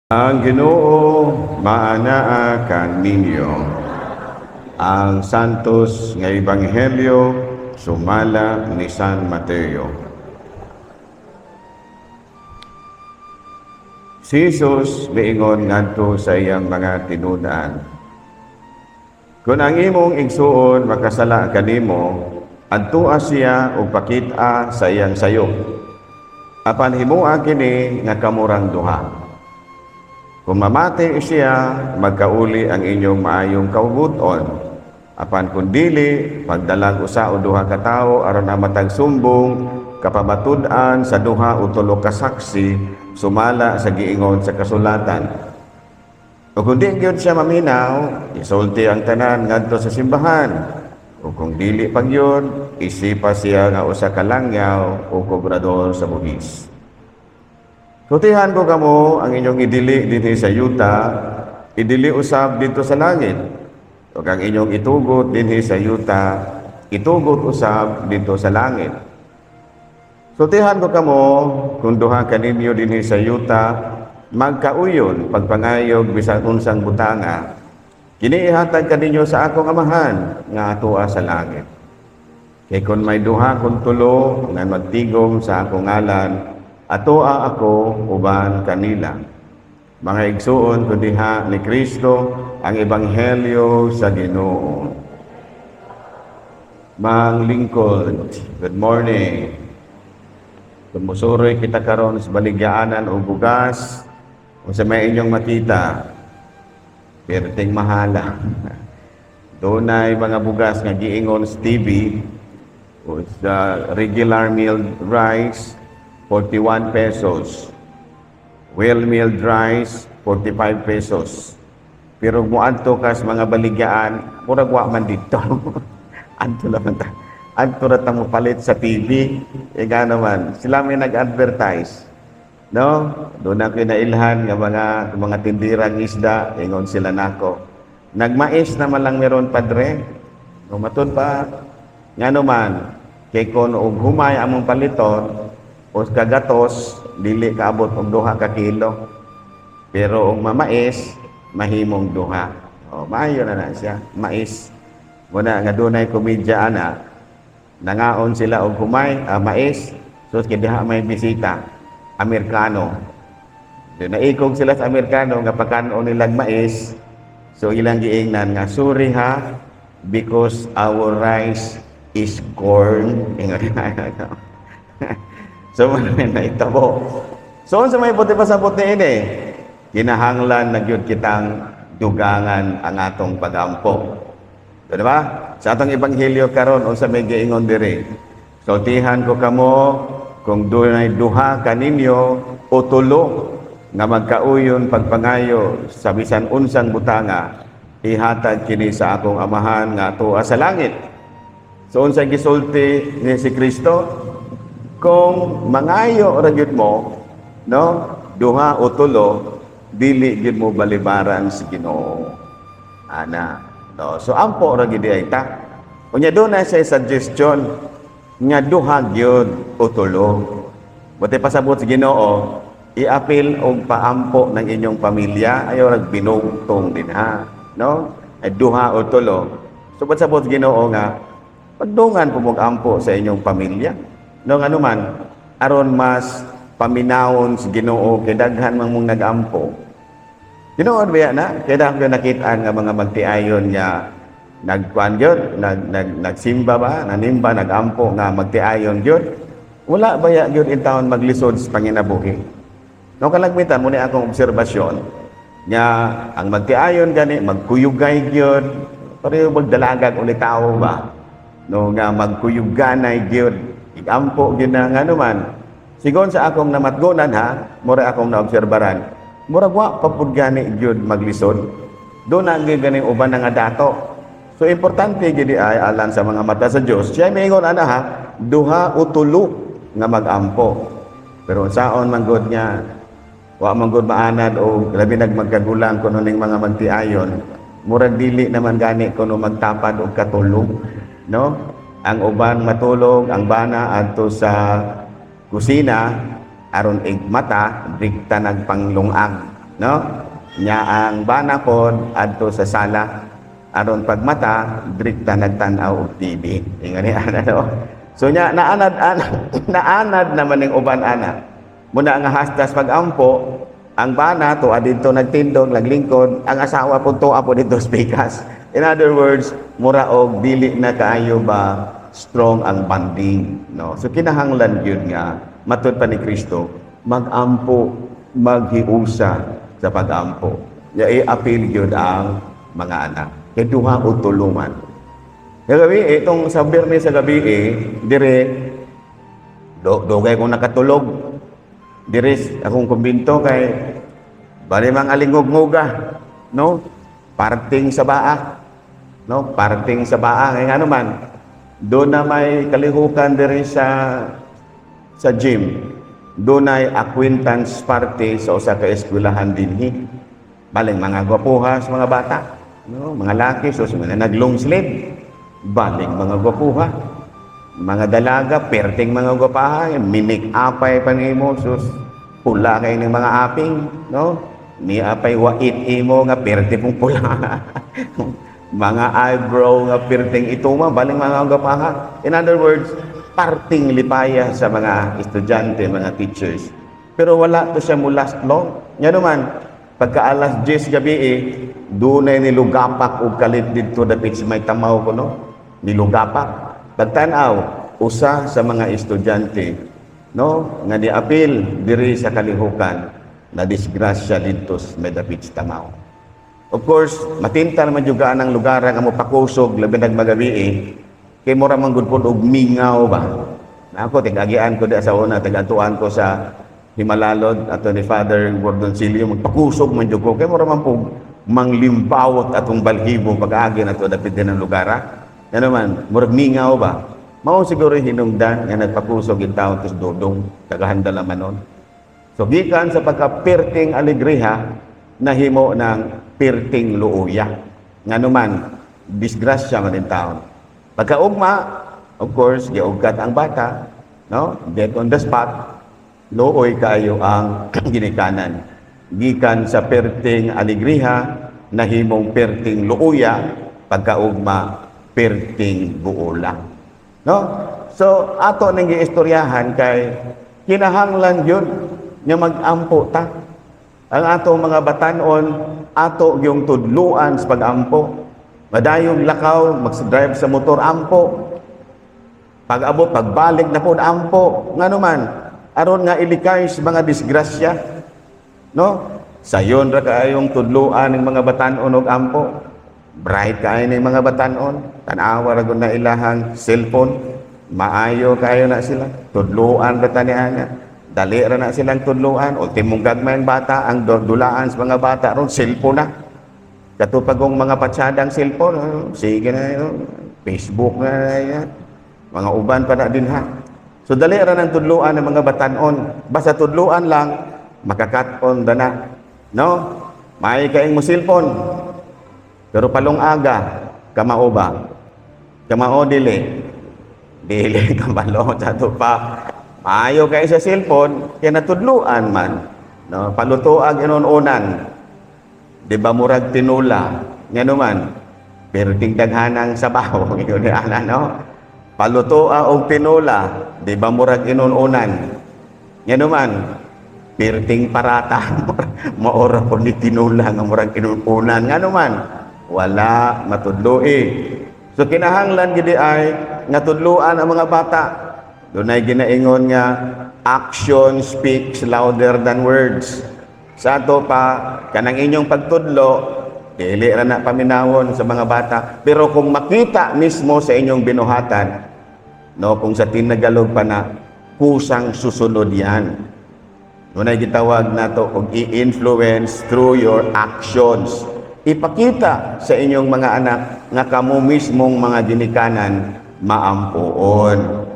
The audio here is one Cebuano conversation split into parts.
Ang Ginoo maanaa kaninyo. Ang Santos nga Ebanghelyo sumala ni San Mateo. Si Jesus miingon ngadto sa iyang mga tinud-an: "Kung ang imong igsuon makasala kanimo, adtua siya ug pakita sa iyang sayo. Apan himoa kini nga kamurang duha. Kung mamati siya, magkauli ang inyong maayong kaubuton. Apan kung dili, pagdalag usa o duha ka tawo aron ang matag sumbong kapamatud-an sa duha o tulo ka saksi, sumala sa giingon sa kasulatan. O kung di gyud siya maminaw, isulti ang tanan ngadto sa simbahan. O kung dili pag yun, isipa siya nga usa ka langyaw o kobrador sa buhis. Sultihan ko kamo, ang inyong idili dinhi sa yuta, idili usab didto sa langit. Ug ang inyong itugot dinhi sa yuta, itugot usab didto sa langit. Sultihan ko kamo, kung duha kaninyo dinhi sa yuta magkauyon pagpangayog bisan unsang butanga, kini ihatag kaninyo sa akong Amahan nga atoa sa langit. Kay kung may duha kon tulo nga magtigom sa akong ngalan, atoa ako uban kanila." Mga igsuon ko diha ni Kristo, ang ebanghelyo sa Ginoo. Mang lingkod, good morning. Kung musuroy kita karon sa baligyaanan og bugas, unsa may inyong makita? Perting mahala. Dunay mga bugas nga giingon sa TV o sa regular milled rice, 41 pesos. Well milled rice, 45 pesos. Pero muadto ka sa mga baligyaan, murag wa man didto. Adto naman ta. Adto ra ta mo palit sa TV. E naman, sila may nag-advertise. No? Doon ako nailhan nga mga tindirang isda, ingon sila nako. "Nagmais naman lang meron, padre." No, matud pa. Ngano man, kay kon og humay among paliton, o kagatos, dili kaabot og 2 ka kilo. Pero og mamais, mahimong duha. O, maayo na na siya. Mais. Muna nga dunay komedya ana, nangaon sila og humay, mais, so kay diha may bisita, Amerikano. So, naikog sila sa Amerikano nga pakanon nilang mais, so ilang giingnan nga, "Sorry ha, because our rice is corn." So man na itabo. So unsa may puti pasabot ni ini? Kinahanglan na gyud kitang dugangan ang atong pagampo. Di ba? Sa atong ebanghelyo karon, unsa may giingon diri? "Sultihan ko kamo, kung dunay duha kaninyo o tulo nga magkauyon pagpangayo sa bisan unsang butanga, ihatag kini sa akong Amahan nga atoa sa langit." So unsa gisulti ni si Kristo? Kung mangayo ra gyud mo, no, duha o tulo, dili gyud mo balibaran si Ginoo. Ana. No, so ampo ra gyud ay ta. Unya doon na siya suggestion nga duha gyud o tulo. Buti pasabot sa Ginoo, iapil og paampo ng inyong pamilya, ayaw rag binugtong din ha, no? Ay duha o tulo. So pasabot sa Ginoo nga pagdungan po ampo sa inyong pamilya. No, ngano man, aron mas paminawon sa Ginoo kay daghan man mong nagampo. Tinuod ba na? Kaya dahil ko nakitaan nga mga magtiayon nga nagkuan gyud, nag, nag nagsimba ba, nanimba, nagampo nga magtiayon gyud. Wala ba ya gyud in taon maglisod sa panginabuhi? No, kalagmitan mo ni akong obserbasyon nga ang magtiayon gani magkuyugay gyud, pareho magdalagag ulit tao ba? No, nga magkuyuganay gyud. Igampo gyud na, ngano man. Sigon sa akong namatgonan ha, mura akong naobserbaran. Murag wa pa pud gani gyud maglisod. Doon na gyud ganing uban nga dato. So importante gyud ay alang sa mga mata sa Dios. Siya miingon ana ha, duha o tulo nga magampo. Pero unsaon man gud nga wa man gud maanad o labi nag magkagulang kuno ning mga magtiayon, murag dili naman gani kuno magtapad og katulog, no? Ang uban matulog, ang bana adto sa kusina aron igmata, dikta nagpanglungag. No? Nya ang bana pod adto sa sala aron pagmata direkta nagtan-aw og TV. Ingon ni ana, no. So nya naanad anad, naanad naman ning uban ana. Muna nga hastas pag-ampo, ang bana tuwa didto nagtindog, naglingkod, ang asawa po tuwa po didto sa pikas. In other words, mura og dili na kaayo ba strong ang bonding, no? So kinahanglan gyud nga matud pa ni Kristo magampo, maghiusa sa pagampo. Ya i-appeal gyud ang mga anak. Kay duha o tulo man. Sa gabi, itong sa Biyernes sa gabi, eh, dire, dugay kong nakatulog. Dire, akong kumbinto kay, bali mang alingog-nguga, no? Parting sa baa. No? Parting sa baa. Kaya nga naman, doon na may kalihukan dire sa gym. Doon ay acquaintance party sa usa ka eskwelahan dinhi. Baling mga gwapuha sa mga bata. No? Mga laki, so mga nag-long sleeve. Baling mga gwapuha. Mga dalaga, perting mga gwapaha, minik apay pa nimo, sus, pula kay ng mga aping, no? Ni apay wait imo nga perte pong pula. Mga eyebrow nga perting ituma, baling mga gwapaha. In other words, parting lipaya sa mga estudyante, mga teachers. Pero wala to siya mo last long. Nga naman, pagka alas 10 gabi eh, dunay nilugapak og kalit didto dapit sa may tamaw ko, no? Nilugapak. Pagtanaw, usa sa mga estudyante, no, nga niapil diri sa kalihukan na disgrasya didto sa may dapit sa tamaw. Of course, matinta naman juga ang lugar nga mo pakusog labi nag magabi eh. Kay mura man gud pod og mingaw ba. Na ako tig-agian ko di sa una, tig-atuan ko sa Himalalod ato ni Father Gordon Silio, magpakusog man jud ko kay mura man pug manglimbawot atong balhibo pag-agi nato dapit din ang lugar. Ah. Ano man, murag mingaw ba? Mao siguro yung hinungdan nga nagpakusog in taon tos dodong kagahanda laman nun. So gikan sa pagka-perting alegriha, nahimo ng perting luoya. Nga naman, disgrasya man in taon. Pagkaugma, of course, giugkat ang bata, no? Dead on the spot, luoy kaayo ang ginikanan. Gikan sa perting alegriha, nahimong perting luoya, pagkaugma, perting buola. No? So, ato ning giistoryahan kay kinahanglan yun nga mag-ampo ta. Ang ato mga batanon, ato yung tudluan sa pag-ampo. Madayong lakaw, mag-drive sa motor, ampo. Pag-abot, pagbalik na po, ampo. Nga naman, aron nga ilikay sa mga disgrasya. No? Sayon ra kaayong tudluan ng mga batanon og ampo. Bright kaayo ng mga batanon. Tan-awa ra gud na ilahang cellphone. Maayo kaayo na sila. Tudluan ra tani ana. Dali ra na silang tudluan. Ultimong gagmay ang bata, ang dulaan sa mga bata ron cellphone na. Katupagong mga patsadang cellphone, oh, sige na yun. Facebook na yan. Mga uban pa na din ha. So dali ra ng tudluan ng mga batanon. Basta tudluan lang, makakat-on da na. No? May kaing mo cellphone. Pero palong aga, kamao ba? Kamao dili. Dili kabalo sa pa. Maayo kay sa cellphone, kaya natudluan man. No, palutoag inon-unan. Di ba murag tinula? Nga naman, pero daghanang sabaw. Yun ana, no? Palutoa og tinula, di ba murag inon-unan? Nga naman, perting parata. Maora po ni tinula nga murag inon-unan. Nga naman, wala matudloi. So kinahanglan gidi ay nga tudluan ang mga bata. Dunay ginaingon nga action speaks louder than words. Sa ato pa kanang inyong pagtudlo, dili ra na paminawon sa mga bata, pero kung makita mismo sa inyong binuhatan, no, kung sa tinagalog pa na kusang susunod yan. Dunay gitawag nato og i-influence through your actions. Ipakita sa inyong mga anak nga kamo mismong mga ginikanan maampuon.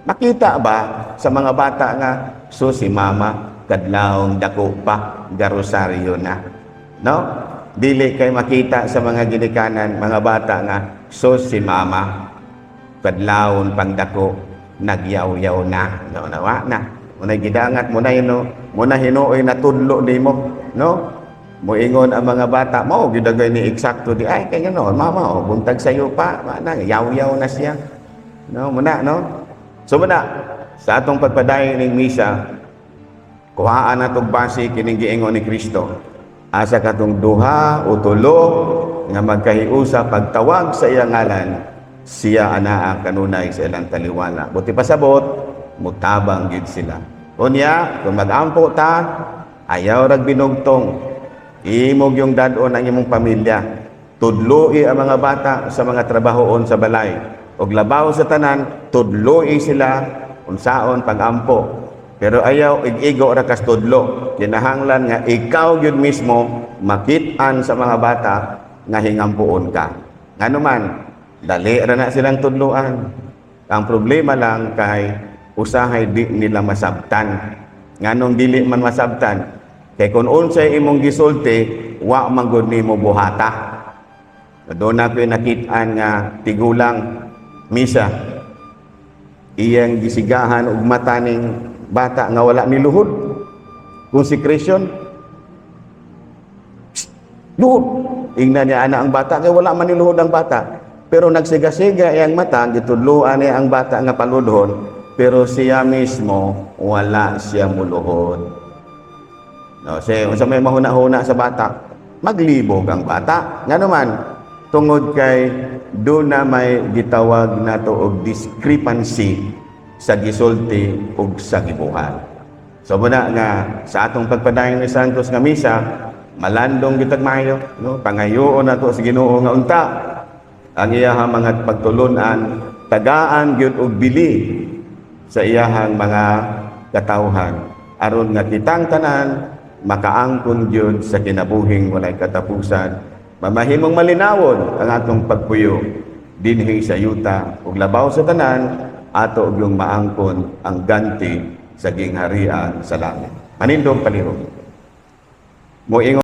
Makita ba sa mga bata nga so si mama kadlawng dako pa garosaryo na? No? Dili kay makita sa mga ginikanan mga bata nga so si mama kadlawon pang dako nagyaw-yaw na. No, nawa na. Muna gidangat mo na hino, mo na hinuoy natudlo nimo, no? Moingon ang mga bata, mao gyud ni eksakto di ay kay ngano, mama, oh, buntag sayo pa, mana yaw-yaw na siya. No, muna, no? So muna, sa atong pagpadayon ning misa, kuhaan natog base kining giingon ni Kristo. Asa katong duha o tulo nga magkahiusa pagtawag sa iyang ngalan, siya anaa kanunay sa ilang taliwala. Buot pasabot, mutabang gyud sila. Unya, kung mag-ampo ta, ayaw rag binugtong. Imo gyung dad-on ang imong pamilya. Tudloi ang mga bata sa mga trabahoon sa balay. Og labaw sa tanan, tudloi sila unsaon pag-ampo. Pero ayaw ig-igo ra kas tudlo. Kinahanglan nga ikaw gyud mismo makit-an sa mga bata nga hingampuon ka. Ngano man, dali ra na silang tudloan. Ang problema lang kay usahay di nila masabtan. Nganong dili man masabtan? Kay kung unsay imong gisulti, wa man gud nimo buhata. Doon na ko'y nakit-an nga tigulang misa. Iyang gisigahan og mata ning bata nga wala ni luhod. Consecration. Psst, luhod. Ingnan niya ana ang bata kay wala man ni luhod ang bata. Pero nagsiga-siga iyang mata, gitudloan niya ang bata nga paludhon, pero siya mismo wala siya muluhod. No, say unsa may mahuna-huna sa bata, maglibog ang bata. Ngano man, tungod kay do na may gitawag nato og discrepancy sa gisulti ug sa gibuhat. So muna nga sa atong pagpadayon ni Santos nga misa, malandong gyud tag maayo, no? Pangayoon nato sa Ginoo nga unta ang iyahang mga pagtulunan tagaan gyud og bili sa iyahang mga katawhan aron nga kitang tanan makaangkon gyud sa kinabuhing walay katapusan, mamahimong malinawon ang atong pagpuyo dinhi sa yuta ug labaw sa tanan ato gyung maangkon ang ganti sa gingharian sa langit. Manindog palihog. Moingon